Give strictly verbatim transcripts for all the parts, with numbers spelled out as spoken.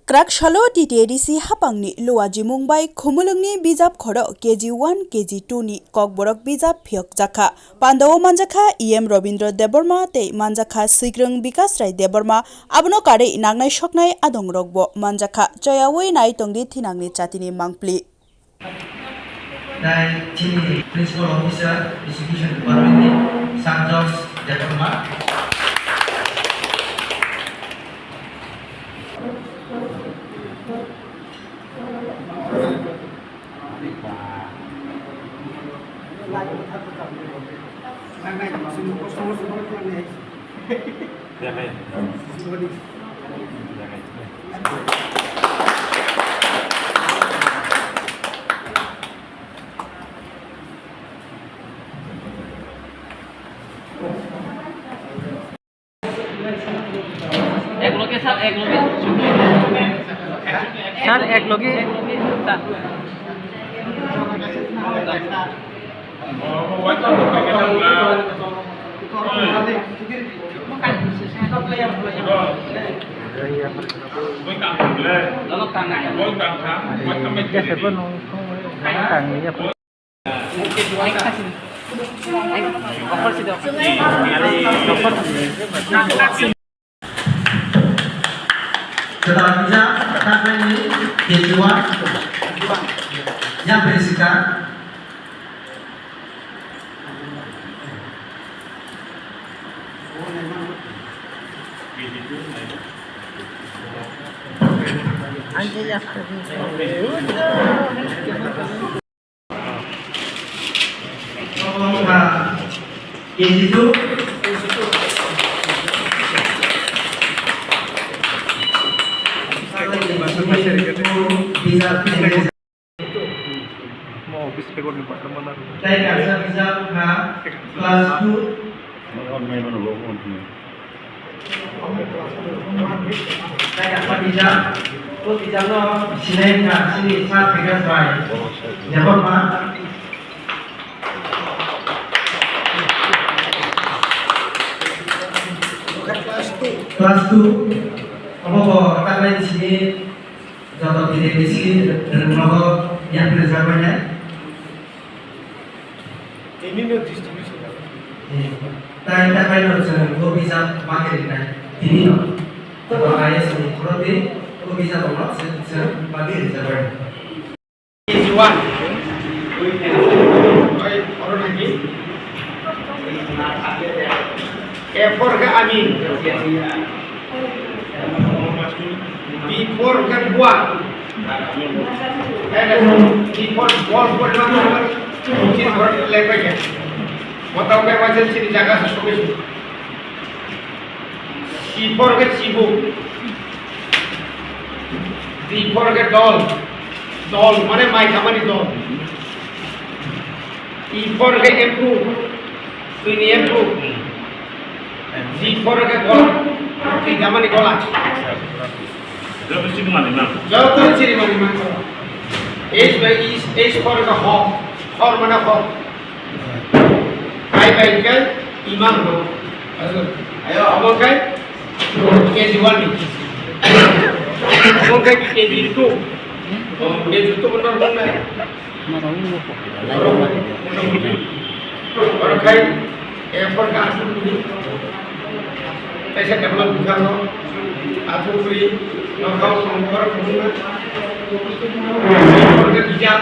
Kwrak salo T T A D C haphangni Luajimung bai Khumulwngni bijap khoro K G one, K G two ni Kokborok bijap phiyokjakha. Pandao manjakha E M Robindra Debbarma tei manjakha Swikrwng Bikas Rai Debbarma. Abono karwi nangnai soknai adongrokbo manjakha. Choyaui nai tongdi thinangni chatini mangpli. Tei chini Principal Officer, Education Department ni Sir George Debbarma. Ek loge, sir, ek loge. Sir, ek loge. Sir. Kwtal kisa, taklaini K G one. Yang Jessica. K G two. Tei kaisa bijap wngkha class two. Tei kaisa bijap, o bijapno sinai wngkha chini sir Bikas Rai Debbarma. Class two. Obo bo taklaini simi joto bidai bisi rwngnogo yapri rwjakbainai. Tini no distribution. Eh, tai taklaino chwng o bijap bagwi rwnai. Tini no. Joto I A S ni khoroknwi o bijap rokno chwng, chwng bagwi rwjakbainai. K G one. Oi, oro nai di. A for khe ami. B for khe bua. B for ball, ball, ball, ball. Chini ball lepai khe. Motang khe waisa chini jaga se sokoi. C for khe chibuk. D for khe dol. Dol mane mai kamani dol. E for khe empu. Twini empu. G for khe gola. Twi kamani gola. Joto chini mani man. Joto chini mani man. H bai H, H for khe hor. Hor mane hor. Kai bai kai imang no. Ayo, omo kai K G one ni. Omo kai K G two. K G two benar benar. Oro kai, eh, for ka asuk ni. Kaisa develop bukha no. Asuk ni, no kau song for kumna. For ka bija.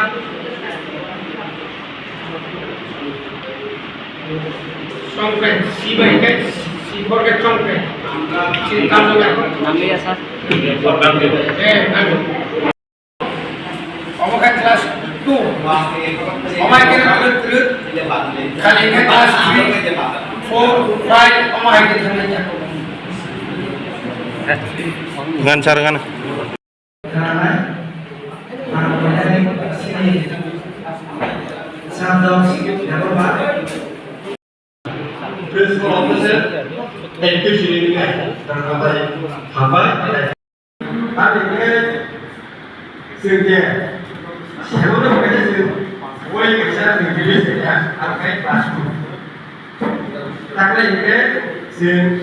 Chongkren, si bai kai, si for ke chongkren. Si tamla. Namliya, sir. Eh, nang. Omo kai class two. Omo kai kena tulur tulur. Kali kai class three, four, five, omo hai ke thangna ya. Ngan sar ngan. Principal Officer, thank you, sini ni, hambai, hambai. Tadi ke, sini, siapa tu pakai sini, woi kerja sini, sini ya, apa itu? Tadi ke, sini.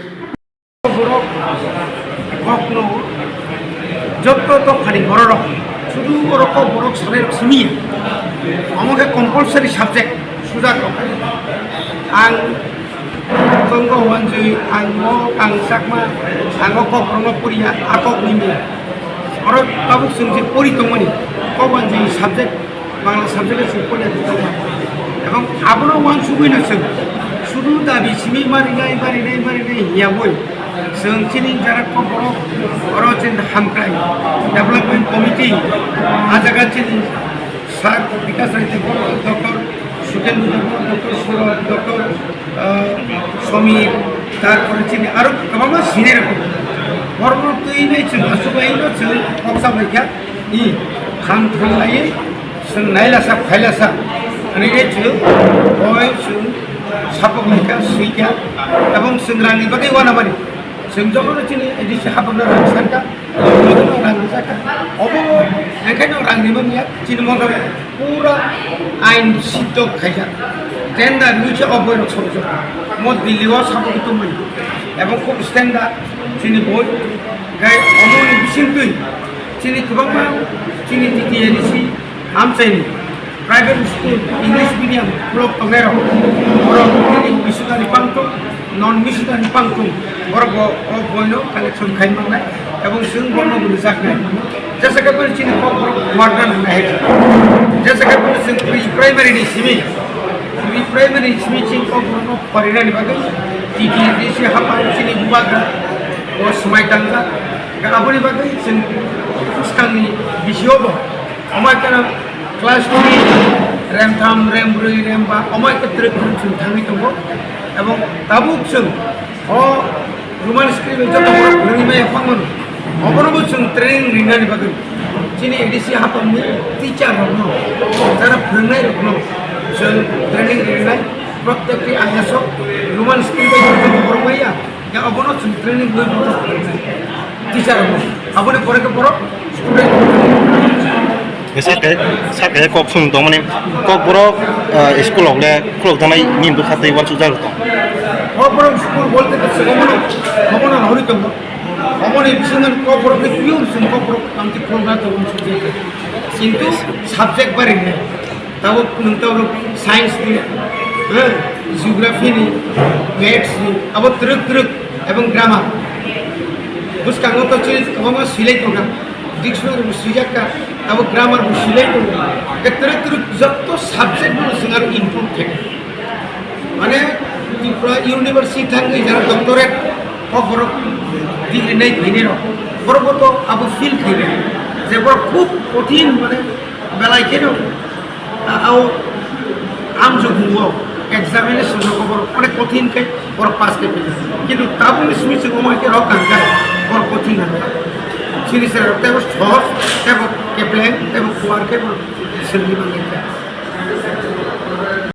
Borok kokno Jotto tongphani bororok, sudu oro kok borok sanai rok simi ya. Omo khe compulsory subject sujak rok. Ang tonggo wanjui, ang mo, ang chakma, ang o kok rokno poriya, a kok nimi. Oro tabuk chwng je pori tongmani, kok wanjui subject Bangla subject-o chwng porinai tongma. Ebong abono uansugwino chwng sudu dabi simi marinai, marinai, marinai hiyaboi chwng chini jara kok borok oro chini hamkrai development committee, a jaga chini sir Bikash Rai Debbarma, Doctor Sukendra Debbarma, Doctor Suraj, Doctor ah, Somir, tarpore chini aro kwbangma senior rok. Borokno twi nai chwng aswk bai no chwng kok sa bai kha, i, ham thang lai, chwng nailasa phailasa, ani e chwng, oi chwng, sapok lai kha, swi kha, ebong chwng rang ni bagwi wana mani. Chwng jotono chini A D C hapokna rang san kha, jotono rang rijak kha. Obo, enkheno rang rima miya, chini mondo pura ain siddho khaijak. Tender rwi se obo rok sobo sobo. Mo Delhi o sabo tongmani. Ebong khub standard chini boi. Gai omo ni bising twi chini kwbangma chini T T A D C amchaini private school English medium block tongnai rok. Borok chini missionary pangtung, non missionary pangtung. Borok bo o boino collection khai mangnai. Ebong chwng borno bo rwjaknai. Jesa khe bini chini kok borok warna nang nai hai. Jesa khe bini chwng pre primary ni simi, pre primary ni simi chini kok borokno porinani bagwi T T A D C hapang chini bubagra o swmai tangjak. Aboni bagwi chwng swkangni bisio bo amai kana class three rem tham, rem brwi, rem ba amai khe twrwk twrwk chwng thangwi tongo. Ebong tabuk chwng o Roman script joto borok phwrwngwi maya phangmano. Obono bo chwng training rinani bagwi chini A D C hapangni teacher rokno, jara phwrwngnai rokno chwng training rinai. Protekti I S o Roman script bai joto borok maya, ya obono chwng training rwi borok phwrwngnai. Teacher rokno. Aboni pore khe borok Sake, sake kok sung tong mani kok borok, ah, school rok le khulok tanai nini bwkha tei uansuk jak tong. Kok borok school bolte khe se omono, omono hori tongo. Omoni bisingo kok borok ni pure sung kok borok amti program to uansuk jak. Kintu subject bari ne. Tabuk nwng tabuk science ni, eh, geography ni, maths ni, abo twrwk twrwk ebong grammar. Bwskango to chini kwbangma swilai tongkha. Dictionary bo swijak kha, abo grammar bo swilai tongo. Khe twrwk twrwk joto subject no chwng aro improve khe. Mane Tripura University thangwi jara doctorate o borok degree nai phainai rok. Borok bo to abo feel khainai. Je borok khub kothin mane belai kheno Au amjokmungo examination rok borok onek kothin khe borok pass khe phaikha. Kintu tabukni simi chwng omo hai khe rok kangkha borok kothin nangkha. Chini sera rok teibo sohoj, teibo kepleng, teibo kuar khe borok swrwngwi mangkha.